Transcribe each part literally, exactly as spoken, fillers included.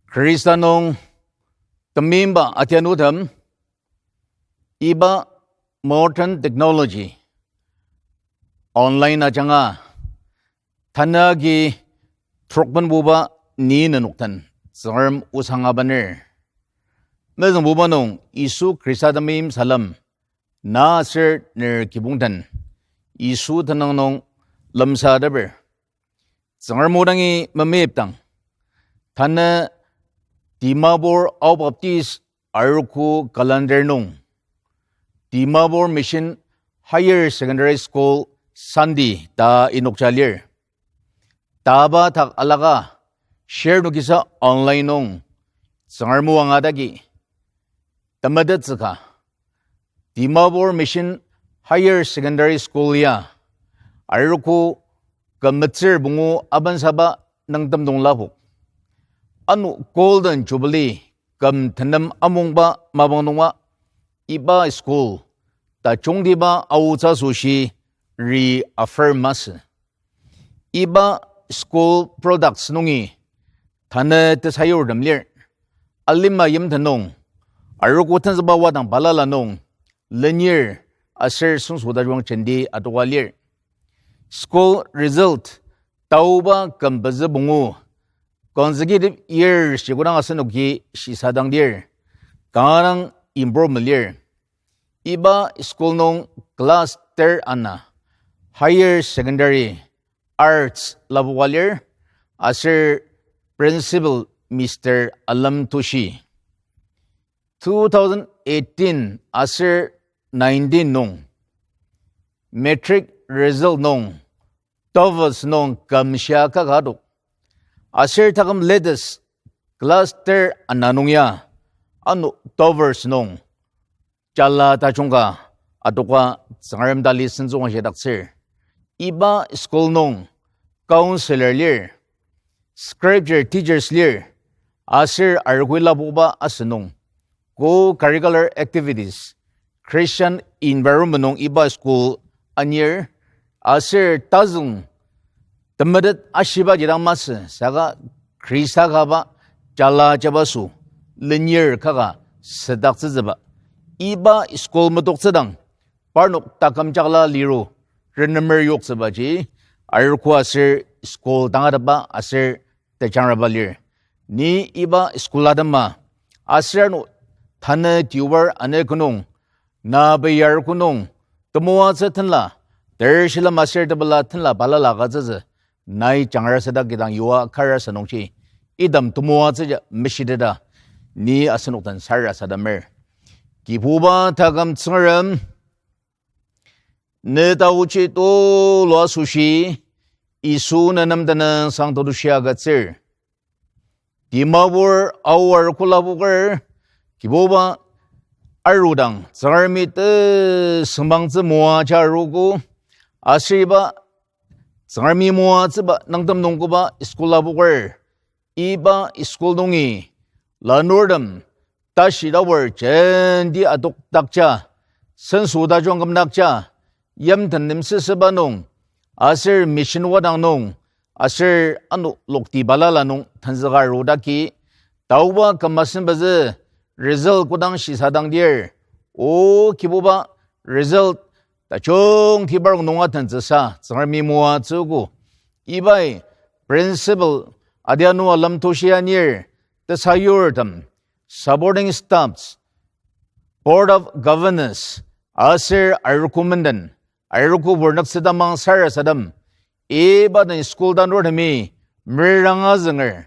Khrista nung temeimba atianutem, iba modern technology, online ajanga, tanü agi trokbenbuba ni nenok den Tsüngrem osang abaner. Mezüngbuba nung Yisu Khrista temeim salem, na aser ner kibong den Yisu tenüng nung lemsateper. Tsüngrem o dangi memeipdang, tanü Dimapur Ao Baptist arogo calendar nung Dimapur Mission Higher Secondary School Sunday ta inokja lir. Taba dak alaka, share nokisa online nung Tsüngrem o angatagi temetettsüka, Dimapur Mission Higher Secondary School ya arogo küm metsür pungu abensaba nüngtem nung lapok, ano Golden Jubilee küm tenem amungba mapang nunga iba school tajungtiba aotsü asoshi reaffirm masü. Iba school products nungi tanü tesayurtem lir. Alima yimten nung, arogo tenzüba wadang balala nung, lenir aser senso tajung jenti adoka lir. School result taoba küm pezü pungu consecutive years ji kodang asenoki shisadang lir, kanga dang improvement lir. Iba school nung class ter ana, higher secondary arts lapoka lir, aser principal Mister Alam Toshi. Two thousand eighteen aser nineteen nung matric result nung toppers nung kümshia kaka adok. Aser taküm latest class ter ana nung ya ano toppers nung jala tajung ka adoka Tsüngrem dali senzüang shidaktsür. Iba school nung counselor lir, scripture teachers lir, aser arogoi lapoba asünung co-curricular activities, Christian environment nung iba school anir, aser tazüng temetet ashiba jidang masü, saka Khrista kaba jala jabaso lenir kaka südaktsütsüba. Iba school metoktsüdang parnok taküm jakla liru renemer yoktsübaji arogo aser school tangatetba aser tejangraba lir. Ni iba school atema aser ano tanü tiwar ane kenung, na pei arogo nung temoatsü tenla, ter shilem aser tepela tenla balala agütsütsü, nai jangra südak kidang yua kar asünungji, item temoatsüji meshiteta, ni asenok den sarasademer. Kibuba taküm Tsüngrem, ne taochi tulu asoshi, Yisu ne nem tenüngsang tetushi agütsür. Dimapur Ao arogo lapoker, Kibuba, arudang Tsüngremi tesüngmangtsü moaja arogo, aser iba Tsüngremi moatsüba nüngtem nung koba school lapoker, iba school nungi lanurtem tashi taor jenti adokdakja, senso tajung kümdakja, yimten nemsüsüba nung, aser mission wadang nung, aser ano lokti balala nung tenzüka arudaki, taoba küm asen pezü result kodang shisadangdir, O Kibuba, result tajung tibar nunga tenzüsa Tsüngremi moatsüogo. Ibai principal adianu Alam Toshi anir, tesayurtem, supporting staffs, Board of Governors, aser arogo menden, arogobur nüktsü tamang sarasadem, iba den school tanurtemi meranga zünger,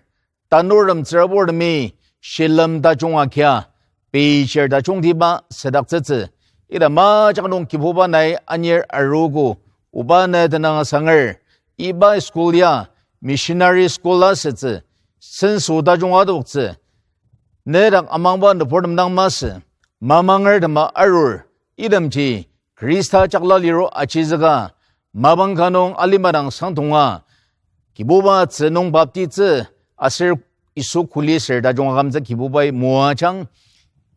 tanurtem tsüraburtemi shilem tajung akia, peichir tajungtiba südaktsütsü. Ita majak nung Kibuba nai anir arogo, oba ne tenüng asanger, iba school ya missionary school asütsü, senso tajung adoktsü, nedak amangba nüburtem dang masü, mamangertema arur, itemji Khrista jakla liro achizüka, mapang ka nung alima dang sangtonga, Kibuba tzü nung baptitsü, aser Yisu kuli ser tajung akümtsü Kibubai moajang,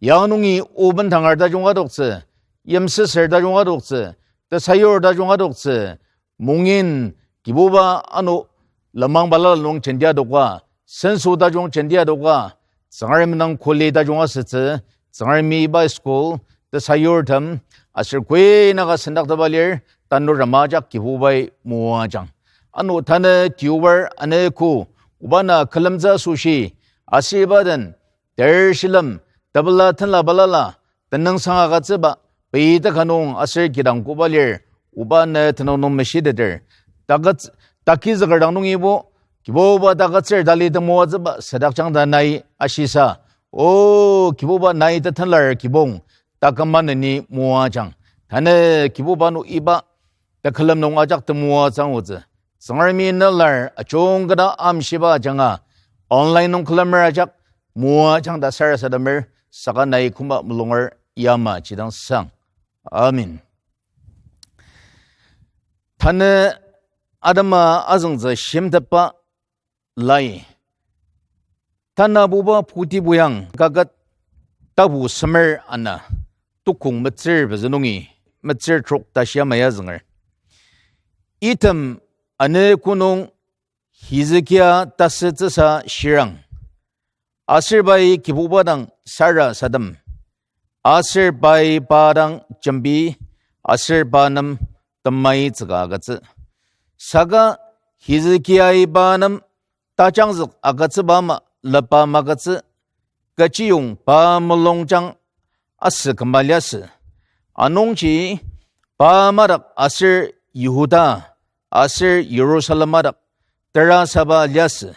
ya nungi oben tangar tajung adoktsü, yimsüsür tajung adoktsü, tesayur tajung adoktsü, mungin Kibuba ano lenmang balala nung jentia adoka, senso tajung jenti adoka, Tsüngrem indang kuli tajung asütsü, Tsüngremi iba school tesayurtem, aser kuinaka sendaktepa lir, tanurtem ajak Kibubai moajang. Ano tanü tiobar anogo, oba na külemtsü asoshi, aser iba den, ter shilem, tepela tenla balala, tenüngsang agütsüba, pei teka nung aser kidang koba lir, oba na tenüng nung meshiteter. Taküt-, takizüker dang nungibo, Kibuba takütsür tali temoatsüba sadakjang ta nai ashisa. O Kibuba, nai tetenlar kibong, taküm maneni moajang. Tanü Kibuba, ano iba tekülem nung ajak temoatsü angutsü. Tsüngremi nelar ajungketa amshiba ajanga, online nung külemer ajak moajang ta sarasademer, saka nai koma mulunger yamaji dang sang. Amen. Tanü atema azüngtsü shimtetba lai. Tanabuba Putibuang kaket tapu semer ana, tukong metsür pezü nungi metsür trok tashi ama ya zünger. Item anogo nung Hezekia tasütsüsa shirang. Aser pai Kibuba dang sarasadem. Aser pai pa dang jembi, aser pa nem temaitsüka agütsü. Saka Hezekiai pa nem tajangzük agütsüba ama lepa magütsü, kechiyong pa mulungjang asü küma liasü. Anungji pa madak aser Yihuda aser Yirusalem madak terasaba liasü.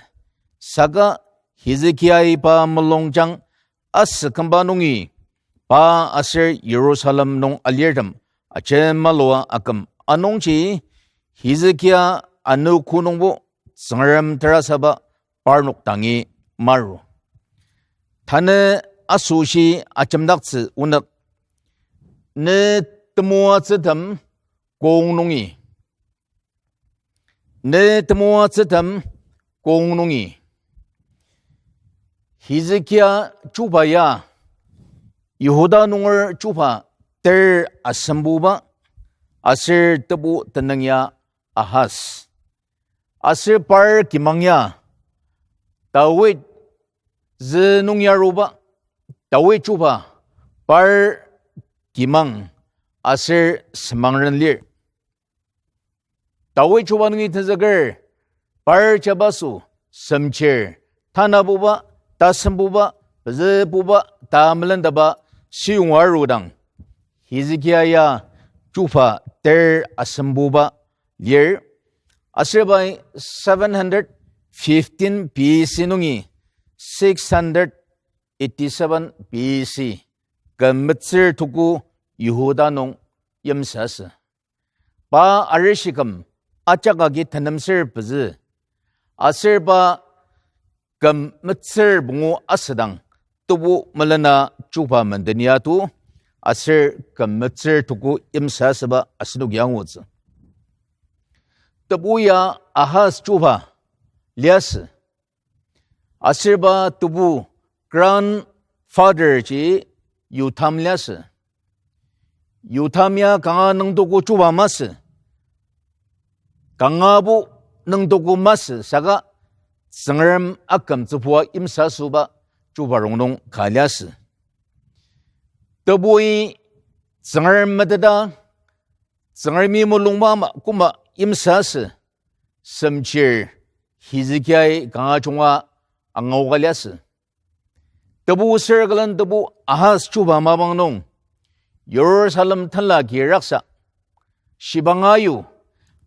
Saka Hezekiai pa mulungjang asü kümba nungi pa aser Yirusalem nung alirtem ajemalua aküm. Anungji Hezekia anogo nungbo Tsüngrem terasaba parnok dangi maru. Tanü asoshi ajemdaktsü onük, ne temoatsütem kong nungi. Ne temoatsütem kong nungi. Hezekia chuba ya, Yihuda nunger chuba ter asembuba, aser tebu tenüng ya Ahaz. Aser par kimang ya, Dawid zü nung yaruba, Dawid chuba par kimang aser semangren lir. Dawid chuba nungi tenzüker, par jabaso, semchir, tanabuba, tasembuba, pezübuba, ta melendaba, siyonga arudang, Hezekia ya chuba ter asembuba lir, aser pai seven hundred fifteen B C nungi six hundred eighty-seven B C, küm metsür tuku Yihuda nung yimsü asü. Pa arishi küm ajak agi tenemsür pezü. Aser pa küm metsür pungu asüdang tebu melena chuba menden ya tu, aser küm metsür tuku yimsü asüba asenok ya angutsü. Tebu ya Ahaz chuba liasü. Aser pa tebu grandfather ji Yotam liasü. Yotam ya kanga nüngtugu chuba masü. Kangabo nüngtugu masü saka Tsüngrem akümtsübua yimsü asüba chuba rongnung ka liasü. Tebui Tsüngrem meteta, Tsüngremi mulungba ama koma yimsü asü, semchir Hezekiai kanga junga angaoka liasü. Tebu sür külen tebu Ahaz chuba mapang nung, Jerusalem tenla ki raksa, shibang ayu,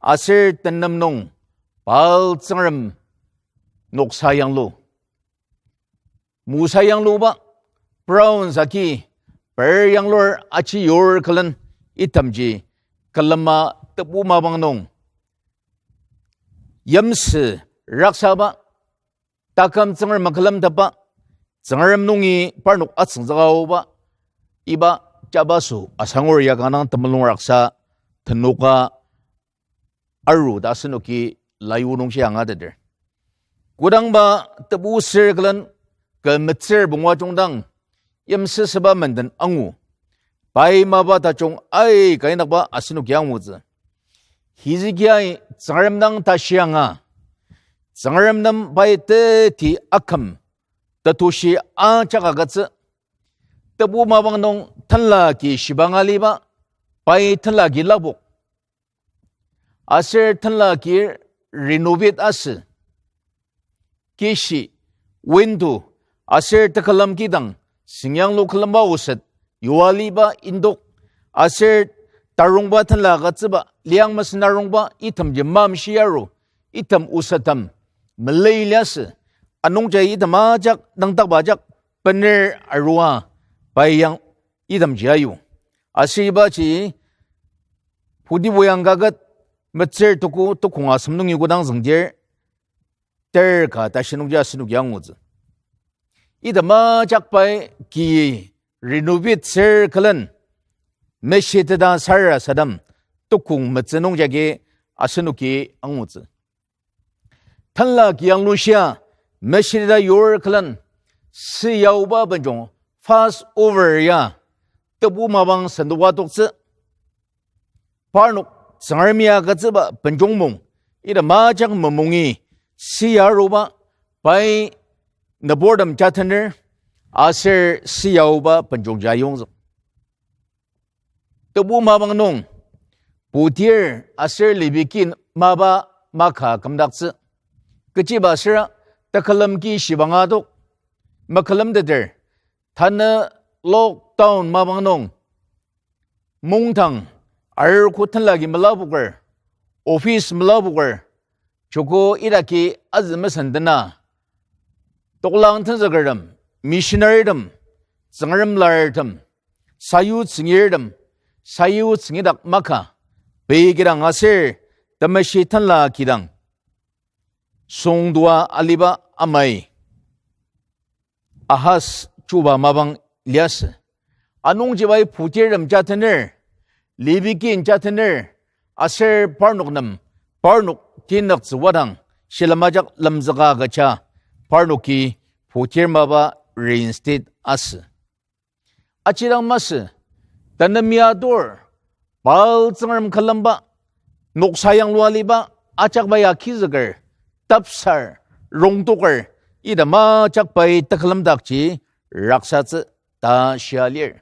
aser tenem nung Baal tsüngrem noksa yanglu. Mosa yangluba, bronze agi, per yanglur aji yur külen itemji külema tebu mapang nung yimsü raksaba, taküm Tsüngrem külemtepba, Tsüngrem nungi parnok atsüngzüka aoba, iba jabaso asangur ya kanga temulung raksa tenoka aru ta asenoki layu nungji angateter. Kodangba tebu sür külen küm metsür pungu ajungdang yimsüsüba menden angu, pai mapa tajung aika inakba asenoki angutsü. Hezekiai Tsüngrem dang tashi anga, Tsüngrem nem pai teti aküm, tetushi ajak agütsü. Tebu mapang nung tenla ki shibang aliba, pai tenla ki lapok. Aser tenla ki renovate asü. Kishi, window, aser tekülem kidang, singyanglu külemba oset, yua liba indok, aser tarongba tenla agütsüba, liang mesen arongba, itemji mamshi aru, item osettem, melei liasü, anungji item ajak, nüngdakba ajak, bener arua, pai yang itemji ayu. Aser ibaji, putibu yang kaket, metsür tuku, tukong asem nungi kodang züngdir, ter ka tashi nungji asenok ya angutsü. Item ajak pai ki renovate ser külen, meshiteta sarasadem, tukong metsü nung jagi asenoki angutsü. Tenla ki yanglushia, meshiteta yur külen, süyaoba benjong, Passover ya, tebu mapang sendoka toktsü. Parnok Tsüngremi agütsüba benjong mung, item ajak memongi, süya aruba, pai nüburtem jatener, aser süyaoba benjong ja yongzük. Tebu mapang nung, putir aser Levi kin mapa maka kümdaktsü. Kechiba süra, tekülem ki shibang adok, mekülemteter, tanü lockdown mapang nung, mungdang, arko tenla ki melapoker, office melapoker, joko idaki azü mesendena, toklang tenzükertem, missionarytem, Tsüngrem lartem, sayutsüngirtem, sayutsüngidak maka, pei kidang aser, temeshi tenla kidang, süngdua aliba amai, Ahaz chuba mapang liasü. Anungji pai putirtem jatener, Levi kin jatener, aser parnok nem, parnok tinüktsü wadang, shilem ajak lemzüka agüja, parnoki putir mapa reinstate asü. Ajidang masü, tanü miator, Baal tsüngrem külemba, noksa yanglua aliba, ajak pai akizüker, tapsar, rongtoker, item ajak pai tekülemdakji raksatsü ta shia lir.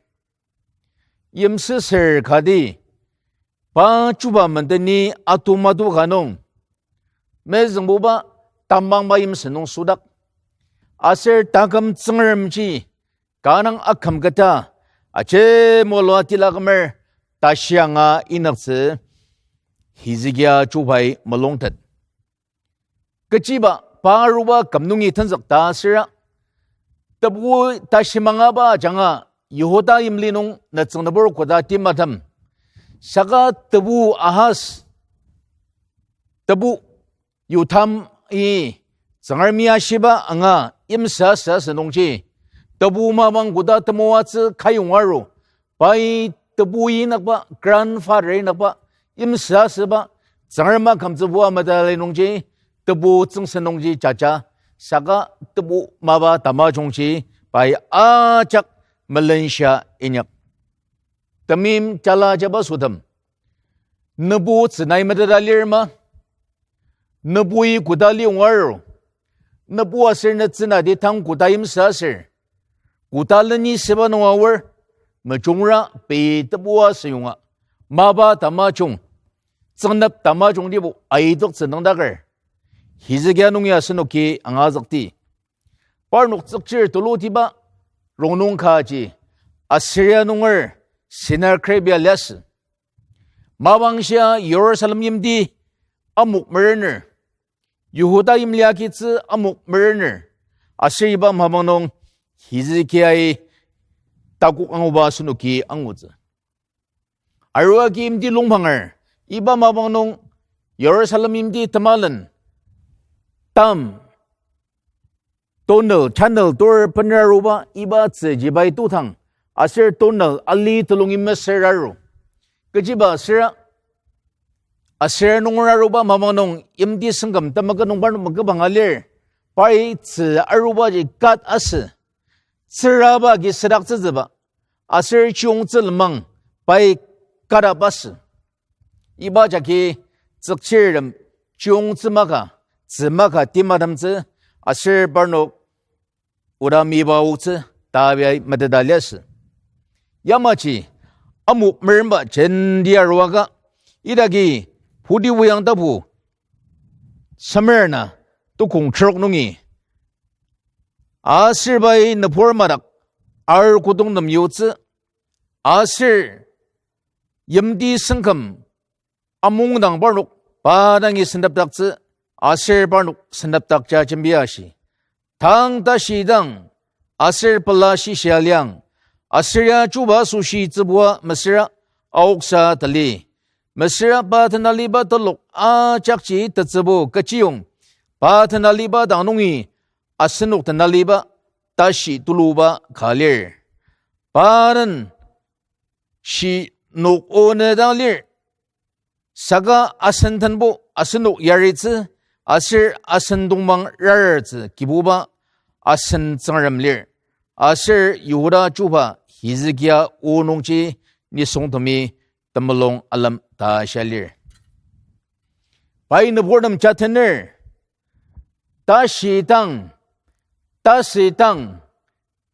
Yimsüsür kati, pa chuba mendeni atum atu ka nung, mezüngbuba tamangba yimsü nung sodak. Aser taküm tsüngremji, kanang aküm keta, aje molo atila kümer, tashi anga inüktsü, Hezekia chubai melongtet. Kechiba, pa aruba küm nungi tenzük ta süra, tebu tashi mangaba ajanga, Yihuda yimli nung nütsüng nübur koda timatem. Saka tebu Ahaz, tebu Yothami, Tsüngremi ashiba anga yimsü asü asü nungji, tebu mapang koda temoatsü kayong aru, pai tebu inükba, grandfather inükba, yimsü asüba, Tsüngrem akümtsübua medali nungji, tebu tsüngsen nungji jaja, saka tebu mapa tamajungji, pai ajak melenshia inyak. Temeim jala jaba sütem, nübu tsünai meteta lir ma? Nübui koda liyonga aru? Nübu aser netsünati tang koda yimsü aser, koda leni süba nung aor, mejungra pei tebua süyonga, mapa tamajung, tsüngnep tamajungtibo aitoktsü nüngdaker, Hezekia nungi asenoki angazükti. Parnok tsükchir tulutiba rongnung kaji Assyria nunger Sennacherib ya liasü. Mapang shia Jerusalem yimti amok merener, Yihuda yimli agitsü amok merener, aser iba mapang nung Hezekiai takok anguba asenoki angutsü. Arua agi yimti longpanger, iba mapang nung Jerusalem yimti temalen, tam, tunnel, channel tur bener aruba iba tzüji pai tutang, aser tunnel ali telungi mesür aru. Kechiba süra, aser nunger aruba mapang nung yimti süngküm temeket nung parnok mekübang alir, pai tzü arubaji cut asü. Tsüraba agi südaktsütsüba, aser chiyongtsü lenmang pai cut up asü. Iba jagi tsükchirtem chiyongtsü maka, tzümaka timatemtsü, aser parnok oda miba oktsü ta abi meteta liasü. Yamaji amok merenba jenti aruaka, idaki Puti Wuyang tapu semer ana tukong trok nungi aser pai nübur madak ar kodongtem yutsü, aser yimti sengküm amungdang parnok pa dangi sentepdaktsü, aser parnok sentepdakja jembi ashi. Tang tashi dang, aser pela shishia liang, aser ya chuba asoshi tsübua mesüra aoksa tali. Mesüra pa tenaliba telok ajakji tetsübu kechiyong, pa tenaliba dang nungi asenok tenaliba tashi tuluba ka lir. Pa den shi nok onü dang lir. Saka asen tenbo asenok yaritsü, aser asen tongmang rartsü Kibuba asen Tsüngrem lir. Aser Yihuda chuba Hezekia o nungji nisungtemi temulung alem ta shia lir. Pai nüburtem jatener, tashi dang, tasü dang,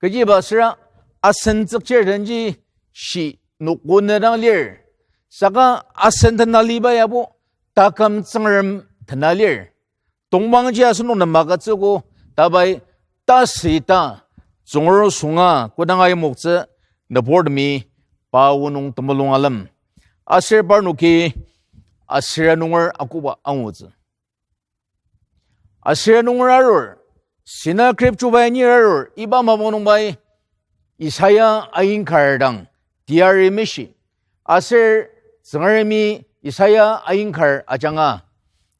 kechiba süra asen tsükchir denji shi nok onü dang lir. Saka asen tenaliba yabo taküm Tsüngrem tena lir. Tongmangji asenok nem magütsüogo, ta pai tasü ta tsüngor sunga kodang aimoktsü nüburtemi pa o nung temulung alem. Aser parnoki Assyria nunger akoba angutsü. Assyria nunger arur, Sennacherib chubai anir arur, iba mapang nung pai Isaiah ainkar dang teyari meshi. Aser Tsüngremi Isaiah ainkar ajanga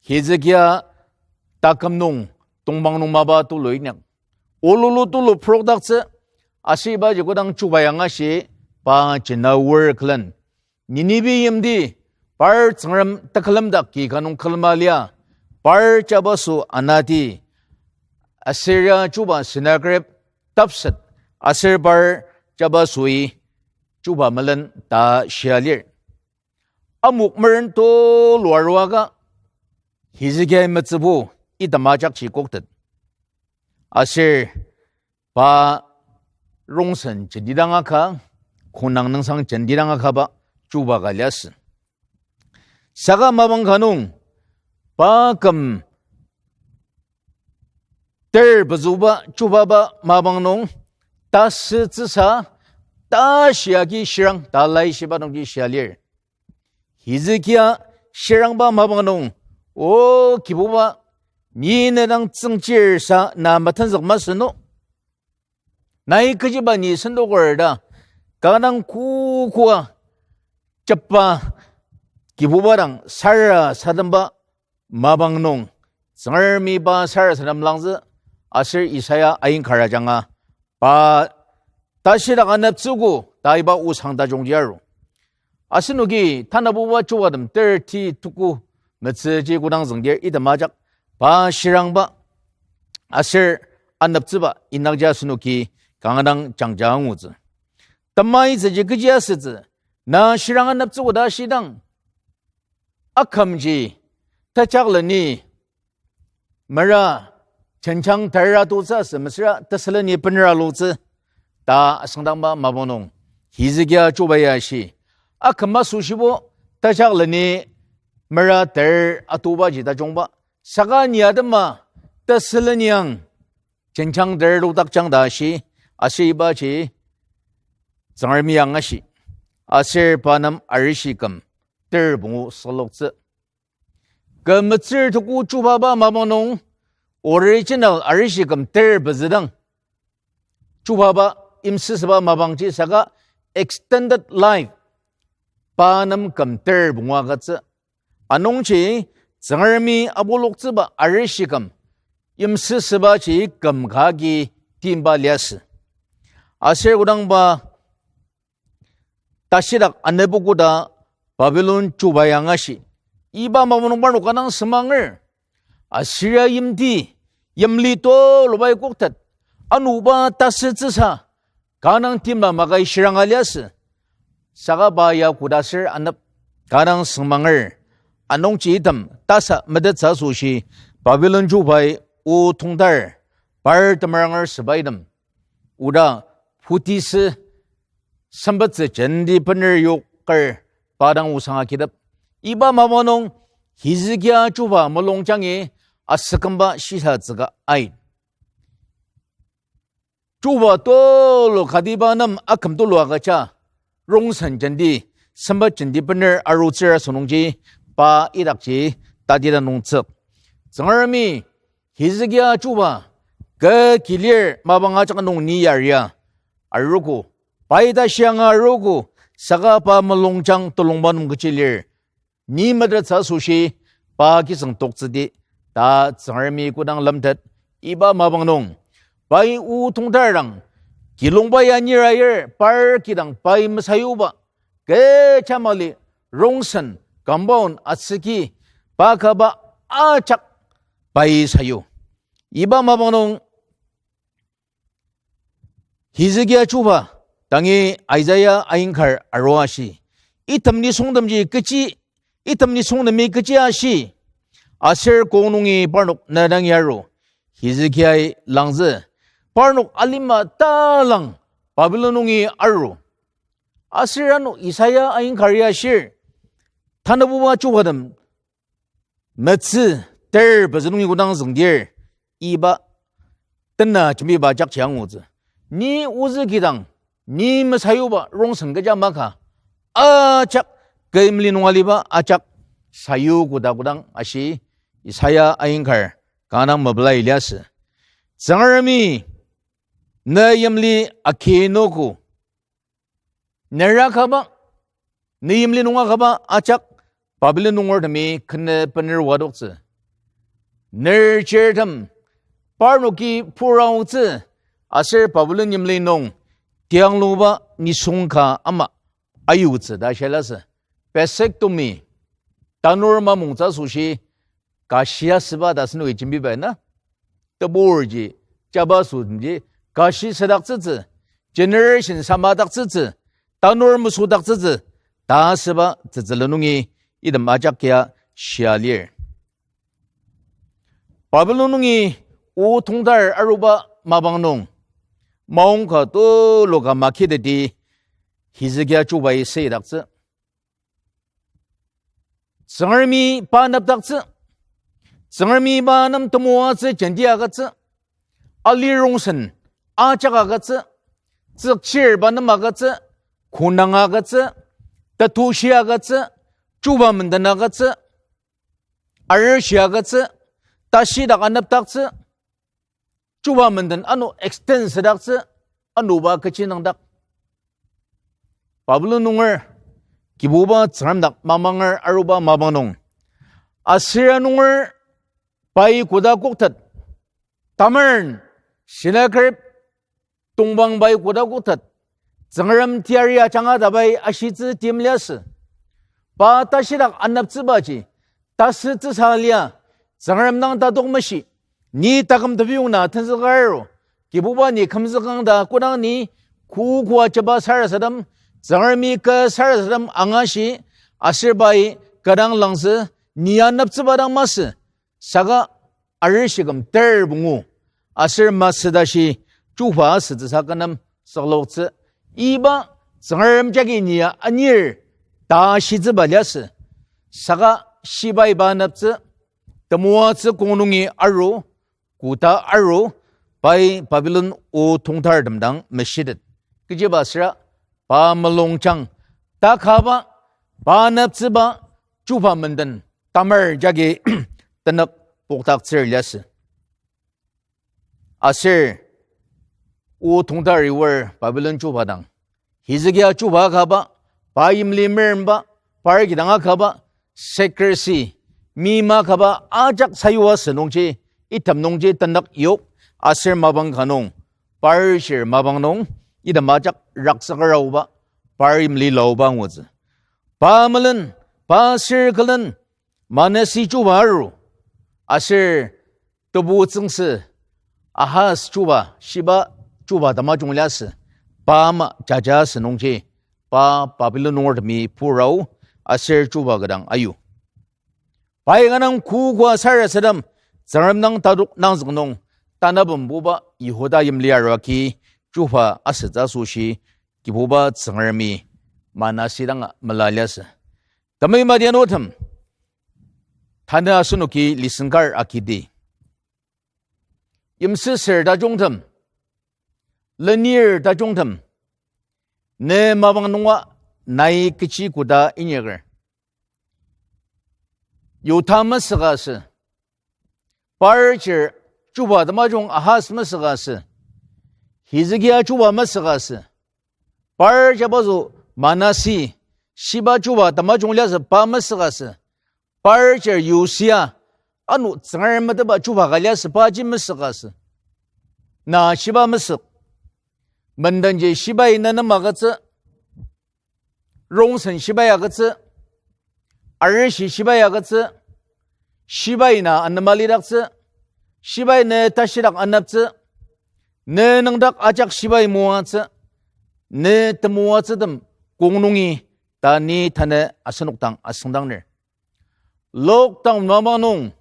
Hezekia taküm nung tongpang nung mapa tulu inyak. Olulu tulu purokdaktsü, aser ibaji kodang chubai angashi pa jena oar külen. Ninive yimti, par Tsüngrem tekülemdak ki ka nung külema lia, par jabaso anati, Assyria chuba Sennacherib tapset, aser par jabasoi chuba melen ta shia lir. Amok meren tulu aruaka, Hezekia metsübo item ajakji koktet. Aser pa rongsen jentidang aka, konang nüngsang jentidang akaba chuba ka liasü. Saka mapang ka nung, pa küm ter pezüba chubaba mapang nung, tasütsüsa, tashi agi shirang ta laishiba nungji shia lir. Hezekia shirangba mapang nung, O Kibuba, ni ne dang tsüngchir sa na metenzük masü no? Nai kechiba ni sendoker ta, kanga dang kukua jepba Kibuba dang sarasademba mapang nung, Tsüngremi pa sarasadem langzü, aser Isaiah ainkar ajanga, pa tashidak aneptsüogo ta iba osang tajungji aru. Asenoki tanabuba chubatem thirty tuku metsüji kodang züngdir item ajak, pa shirangba aser aneptsüba indangji asenoki kanga dang jangja angutsü. Temaitsüji kechi asütsü, na shirang aneptsüogo ta shidang, akümji tejakleni mera jenjang tera tutsü asü mesüra teseleni penera lutsü ta asüngdangba mapang nung, Hezekia chuba ya shi, aküm asoshibo tejakleni mera ter atubaji tajungba, saka ni atema teseleni ang jenjang ter ludakjang ta shi, aser ibaji Tsüngremi angashi, aser pa nem arishi küm ter pungu süloktsü. Küm metsür tuku chubaba mapang nung, original arishi küm ter pezüdang chubaba yimsüsüba mapangji saka extended life pa nem küm ter pungu agütsü. Anungji Tsüngremi aboloktsüba arishi küm yimsüsübaji küm ka agi timba liasü. Aser kodangba tashidak anepokoda Babilon chuba ya angashi, iba mapang nung parnok kanga dang sümanger, Assyria yimti, yimli tulubai koktet, anuba tasütsüsa, kanga dang timla makai shiranga liasü. Saka pa ya koda aser anep kanga dang sümanger, anungji item tasa metettsü asoshi Babilon chubai o tongtar, par temeranger sepaitem, oda putisü sempettsü jenti bener yoker pa dang osang agitep. Iba mapang nung Hezekia chuba mulungjangi asükümba shisatsüka ai. Chuba tulu katiba nem aküm tulu agüja, rongsen jenti, sempet jenti bener arutsür asünungji, pa idakji tatida nungtsük. Tsüngremi Hezekia chuba, kü kilir mapang ajak nung ni yaria arogo, pai ta shianga arogo, saka pa mulungjang tulungba nung kechi lir, ni metettsü asoshi, pa kiseng toktsüdi, ta Tsüngremi kodang lemtet. Iba mapang nung, pai o tongtar dang, kilongba ya nirayir par kidang pai mesayuba, kecha mali, rongsen, compound atsüki, pa kaba ajak pai sayu. Iba mapang nung, Hezekia chuba, tangi Isaiah ainkar arua ashi, item nisungtemji kechi, item nisungtemi kechi ashi, aser kong nungi parnok na dang aru, Hezekiai langzü, parnok alima talang Babilon nungi aru. Aser ano Isaiah ainkari ashir, tanabuba chubatem metsü ter pezü nungi kodang züngdir, iba tena jembiba ajak ji angutsü. Ni ozü kidang, ni mesayuba rongsen kecha maka, ajak kü yimli nung aliba ajak sayu koda kodang ashi, Isaiah ainkar kanga mepela iliasü. Tsüngremi ne yimli akinogo, nera kaba, ne yimli nunga kaba ajak Babilon nungertemi kene bener wadoktsü. Ner chirtem parnoki puraotsü, aser Babilon yimli nung tiangluba nisung ka ama ayutsü ta shilasü. Vasectomy, tanur mamungtsü asoshi, kashia süba ta asenoki jembiba na. Teburji, jaba sütemji, kashi südaktsütsü, generation samadaktsütsü, tanur mesüdaktsütsü, ta süba tsütsülen nungi item ajak ya shia lir. Babilon nungi o tongtar aruba mapang nung, maongka tuluka makiteti Hezekia chubai süidaktsü. Tsüngremi pa anepdaktsü, Tsüngremi pa nem temoatsü jenti agütsü, ali rongsen ajak agütsü, tsükchir pa nem agütsü, konang agütsü, tetushi agütsü, chuba menden agütsü, arishi agütsü, tashidak anepdaktsü, chuba menden ano extend südaktsü, anoba kechi nüngdak. Babilon nunger, Kibuba Tsüngrem dak mamanger aruba mapang nung, Assyria nunger pai koda koktet, tamaren, Sennacherib tongpang pai koda koktet, Tsüngrem teyari ajanga ta pai ashitsü tim liasü. Pa tashidak aneptsübaji, tasütsüsa lia, Tsüngrem dang tatok mashi, ni taküm tebiyong na tenzüka aru, Kibuba ni kümzükang ta kodang ni kokoa jeba sarasadem, Tsüngremi kü sarasadem angashi, aser pai kü dang langzü, ni aneptsüba dang masü, saka arishi küm ter pungu, aser masü tashi chuba asütsüsa kü nem sükloktsü, iba Tsüngrem jagi ni ya anir ta shitsüba liasü. Saka shibai pa aneptsü, temoatsü kong nungi aru, koda aru, pai Babilon o tongtartem dang meshitet. Kechiba süra, pa mulungjang, takaba, pa aneptsüba, chuba menden, tamar jagi tenük pokdaktsür liasü. Aser, o tongtari oar Babilon chuba dang, Hezekia chuba akaba, pa yimli meremba, par kidang akaba, secrecy, mi makaba ajak sayua asü nungji, item nungji tenük yok, aser mapang ka nung, par shir mapang nung, item ajak raksaker aoba, par yimli laoba angutsü. Pa melen, pa sür külen, Manase chuba aru, aser tebu tsüngsü Ahaz chuba, shiba chuba tamajung liasü, pa ama jaja asü nungji, pa Babilon nungertemi purao, aser chuba kü dang ayu. Pai kanga kokoa sarasadem, Tsüngrem nang tadok nangzük nung, tanabembuba Yihuda yimli arua ki, chuba asütsü asoshi, Kibuba Tsüngremi Manase dang mela liasü. Temeim adianutem, tanü asenoki lesson kar agidi. Yimsüsür tajungtem, lenir tajungtem, ne mapang nunga nai kechi koda inyaker. Yuda masüka asü. Par chir chuba tamajung Ahaz masüka asü. Hezekia chuba masüka asü. Par jabaso Manase, shiba chuba tamajung liasü pa masüka asü. Par chir Usia, ano Tsüngrem metetba chuba ka liasü paji masüka asü. Na shiba masük. Mendenji shibai na nem agütsü. Rongsen shibai agütsü, arishi shibai agütsü, shibai na anema lidaktsü, shibai ne tashidak aneptsü, ne nüngdak ajak shibai moatsü, ne temoatsütem kong nungi ta ni tanü asenok dang asüngdangner. Lockdown mapang nung,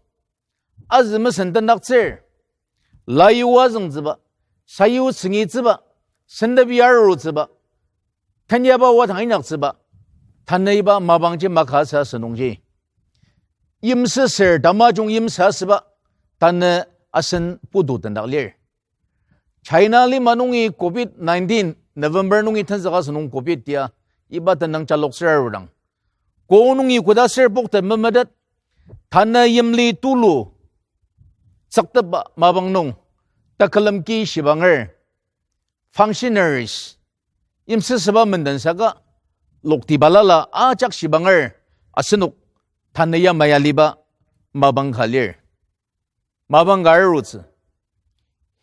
azü mesen tendaktsür, layu azüngtsüba, sayu tsüngitsüba, sentepi arutsüba, tenyaba wadang inyaktsüba, tanü iba mapangji maka sa asünungji, yimsüsür tamajung yimsü asüba, tanü asen putu tendak lir. China lima nungi covid nineteen, November nungi tenzüka asünung covid tia, iba tenüng jaloktsür arudang, kong nungi koda ser poktet memetet, tanü yimli tulu tsüktepba mapang nung, tekülem ki shibanger, functionaries, yimsüsüba menden saka, lokti balala ajak shibanger, asenok tanü yamai aliba mapang ka lir. Mapang ka arutsü.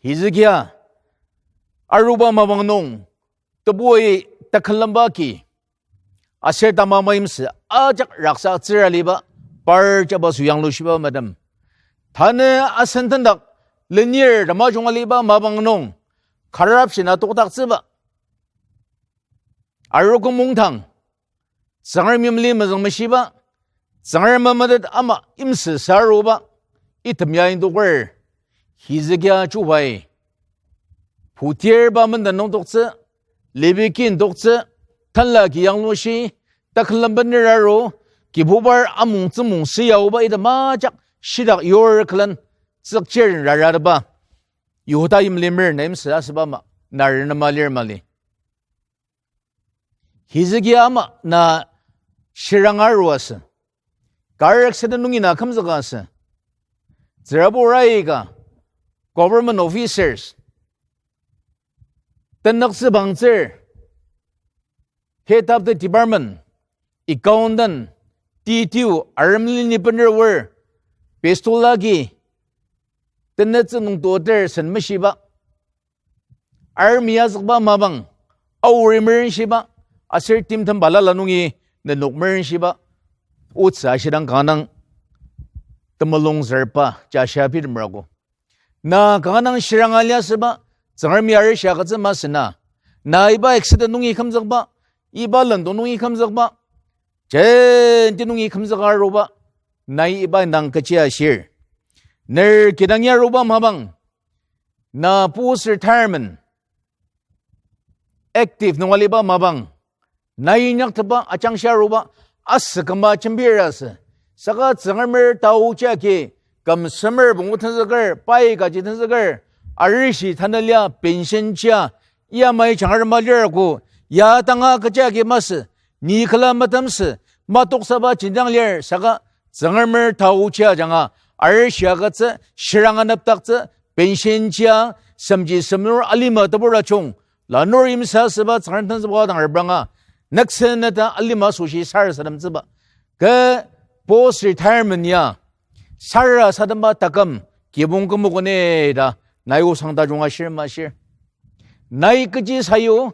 Hezekia aruba mapang nung, tebui tekülemba ki, aser tamama yimsü ajak raksatsür aliba, par jabaso yanglushiba madam. Tanü asen tendak lenir tamajung aliba mapang nung, corruption atokdaktsüba, arogo mungdang, Tsüngrem yimli mezüngmeshiba, Tsüngrem memetet ama yimsü sa aruba, item ya indoker, Hezekia chubai putirba menden nung toktsü, Levi kin toktsü, tenla ki yanglushi, tekülem bener aru, Kibubar amung tsümung süyaoba item ajak shidak yur külen tsükchir rarateba, Yihuda yimlimer na yimsü asüba ama, narenema lir mali. Hezekia ama na shirang aru asü. Car accident nungi na kümzüka asü. Tsürabur aika government officers, tenüktsü bangtsür, head of the department, accountant, T T O, aremli ni bener aor, pistol agi tenetsü nung toter sen meshiba, army azükba mapang, aori merenshiba, aser timtem balala nungi nenok merenshiba, otsü ashidang kanga dang temulung zerpa ja shia bitemrago. Na kanga dang shiranga liasüba, Tsüngremi arishi agütsü masü na. Na iba accident nungi kümzükba, iba lendong nungi kümzükba, jenti nungi kümzüka aruba, nai iba indang kechi ashir. Ner kidangi aruba mapang, na post retirement, active nung aliba mapang, nai inyaktepba ajangshi aruba, asü küma jembir asü. Saka Tsüngremer taochi agi, küm semer pungu tenzüker, pai kaji tenzüker, arishi tanü lia pension chia, yamai jangrema lirako, ya tanga kechi agi masü, ni kala metemsü, matoksaba jindang lir, saka Tsüngremer taochi ajanga, arishi agütsü, shirang anepdaktsü, pension chia, semji semnur alima tebur ajung, lanur yimsüsüba Tsüngrem tenzüba dang repranga, nükseneta alima asoshi sarasademtsüba, kü post retirement ya sarasademba taküm kibong kümogo ne ta, nai osang tajung ashir mashir. Nai kechi sayu,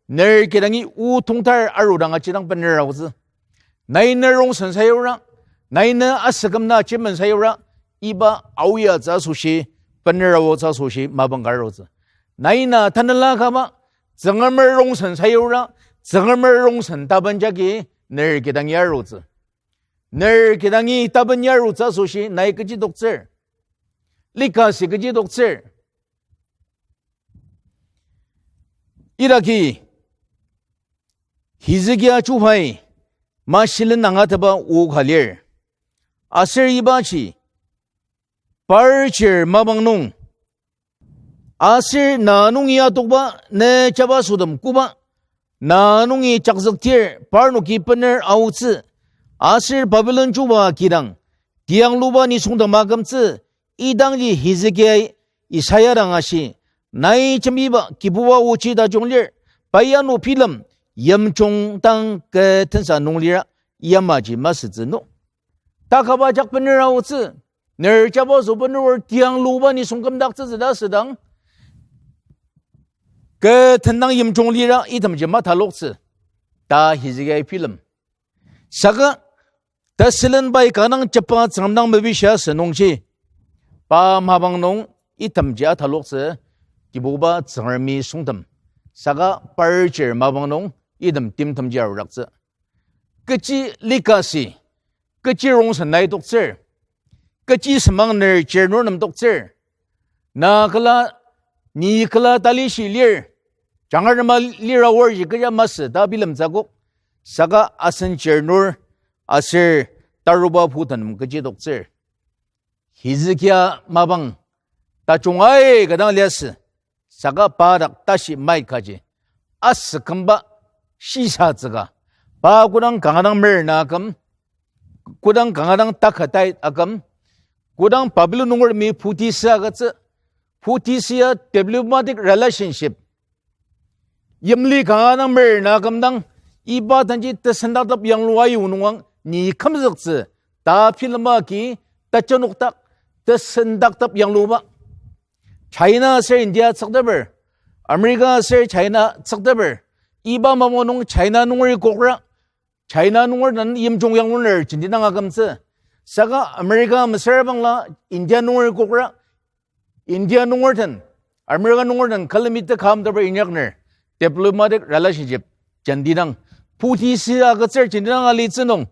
ner kidangi o tongtar arudang ajidang bener aotsü. Nai ne rongsen sayura, nai ne asüküm na achievement sayura, iba aoyatsü asoshi, bener aotsü asoshi mapang ka arutsü. Nai na tanela kaba, Tsüngremer rongsen sayura, Tsüngremer rongsen taben jagi ner kidangi arutsü. Ner kidangi taben ya arutsü asoshi nai kechi toktsür. legacy kechi toktsür. Idaki Hezekia chubai mashilen angatetba o ka lir. Aser ibaji par chir mapang nung, aser na nungi atokba ne jabasotem koba, na nungi jakzüktir parnoki bener aotsü, aser Babilon chuba kidang tiangluba nisungtem akümtsü, idangji Hezekiai Isaiah dang ashi, nai jembiba Kibuba ochi tajung lir, pai ano bilem yimjung dang kü tensa nung lira, yamaji masütsü no. Takaba jak bener aotsü, ner jabaso bener tiangluba nisung kümdaktsütsü ta südang, kü tendang yimjung lira itemji mataloktsü ta Hezekiai bilem. Saka tesülen pai kanga dang jeba Tsüngrem dang mepishia asü nungji, pa mapang nung itemji ataloktsü, Kibuba Tsüngremi sungtem. Saka par chir mapang nung item timtemji arudaktsü. Kechi legacy, kechi rongsen nai toktsür, kechi semang ner chir nurtem toktsür. Na kala, ni kala talishi lir, jangartema lira warji kecha masü ta bilemtsü akok, saka asen chir nur aser taruba putenem kechi toktsür. Hezekia mapang tajung aika dang liasü, saka pa dak tashi mait kaji, asükümba shisatsüka, pa kodang kanga dang merna aküm, kodang kanga dang takatai aküm, kodang Babilon nungertemi putisü agütsü, putisü ya diplomatic relationship, yimli kanga dang merna akümdang, iba denji tesendaktep yanglua ayu nungang ni kümzüktsü ta bilema agi, tajanokdak tesendaktep yangluba. China aser India tsükteper, America aser China tsükteper, iba mapang nung China nungeri kokra, China nunger den yimjung yangluner jenti dang akümtsü. Saka America mesüra bangla India nunger kokra, India nunger den, America nunger den külemi tekam teper inyakner diplomatic relationship jenti dang, putisü agütsür jenti dang alitsü nung,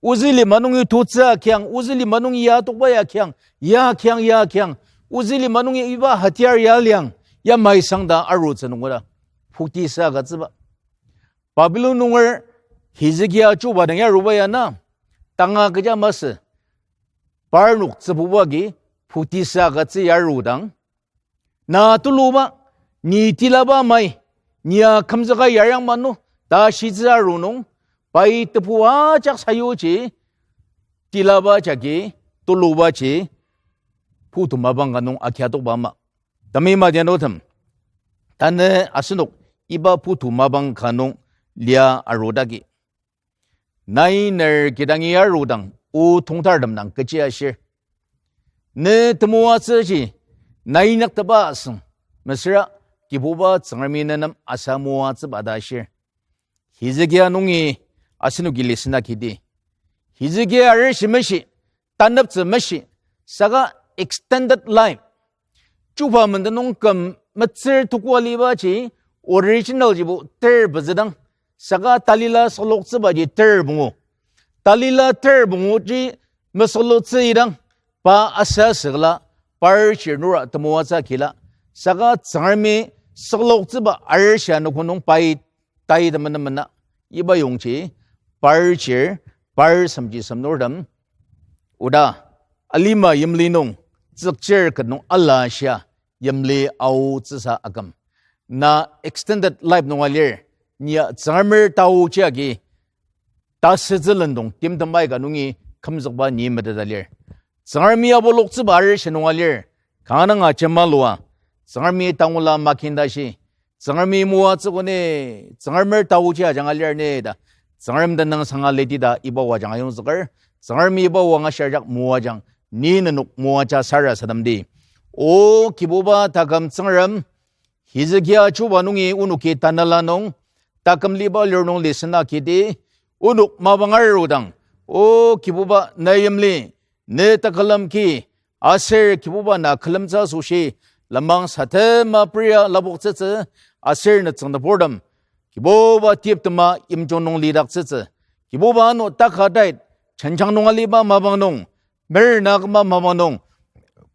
ozü lima nungi tutsü akiang, ozü lima nungi ya tokba ya kiang, ya kiang, ya kiang, ozü lima nungi iba hatiar ya liang, ya maisang ta arutsü nung oda putisü agütsüba. Babilon nunger Hezekia chuba dang ya aruba ya na, tanga kecha masü, parnok tsübuba agi putisü agütsü ya arudang, na tuluba, ni tilaba mai, ni ya kümzüka yarang manu ta shitsü aru nung, pai tebu ajak sayuji, tilaba jagi, tulubaji, putu mapang ka nung agiatokba ama. Temi madianutem, tanü asenok iba putu mapang ka nung lia arudagi, nai ner kidangi arudang o tongtartem dang kechi ashir. Ne temoatsüji nai inyaktepa asüng, mesüra Kibuba Tsüngremi ne nem asa moatsüba ta ashir. Hezekia nungi asenoki lesson akidi, Hezekia arishi meshi, taneptsü meshi, saka extended life, chuba menden nung küm metsür tukua alibaji, original jibo ter pezüdang, saka talila süloktsübaji ter pungu. Talila ter punguji mesülotsü idang, pa asa süla, par chir nura temoatsü kila, saka Tsüngremi süloktsüba arishi anogo nung pai tai tementemena, iba yongji, par chir, par semji semnurtem, oda, alima yimli nung, tsükchir ket nung alashia, yimli aotsüsa aküm. Na extended life nung alir, nia Tsüngremer taochi agi, tasütsü lendong timtem aika nungi kümzükba ni meteta lir. Tsüngremi aboloktsüba arishi nung alir, kanga dang ajemalua, Tsüngremi tangula makindashi, Tsüngremi moatsüko ni, Tsüngremer taochi ajanga lir ni ta, Tsüngrem tenüngsanga liti ta iba o ajanga ayongzüker, Tsüngremi iba o angashir ajak moajang, ni nenok moaja sarasademdi. O Kibuba taküm Tsüngrem, Hezekia chuba nungi onoki tanela nung, taküm liba lir nung lesson akidi, onok mapang arudang, O Kibuba ne yimli, ne takülem ki, aser Kibuba na külemtsü asoshi, lenmang satema peria lapoktsütsü, aser ne tsüngda purtem, Kibuba tiptema yimjung nung lidaktsütsü, Kibuba ano taka tait, jenjang nung aliba mapang nung, merna küma mapang nung,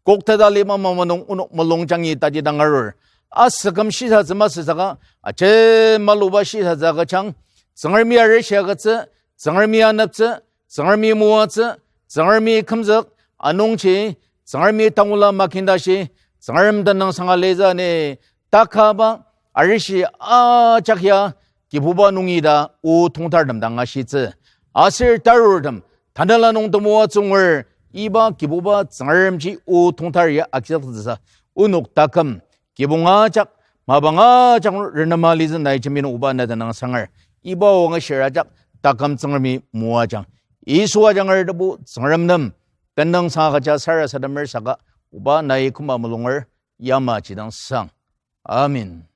kokteta lima mama nung onok mulung jangi tatidang arur. Asüküm shisatsü masü saka, aji maluba shisatsü agüjang, Tsüngremi arishi agütsü, Tsüngremi aneptsü, Tsüngremi moatsü, Tsüngremi kümzük, anungji, Tsüngremi tangula makindashi, Tsüngrem tenüngsanga litsü ni, takaba, arishi ajak ya, Kibuba nungi ta o tongtartem dang ashitsü. Aser tarurtem, tanela nung temoatsü ngunger, iba Kibuba Tsüngremji o tongtar ya agizüktsüsa, onok taküm, kibong ajak, mapang ajak renema litsü nai jembinü oba na tenüngsanger. Iba o angashir ajak taküm Tsüngremi moajang. Yisu ajanger tebu Tsüngrem nem, tenüngsang agüja sarasademer saka, oba nai küma mulunger, yamaji dang sang. Amen.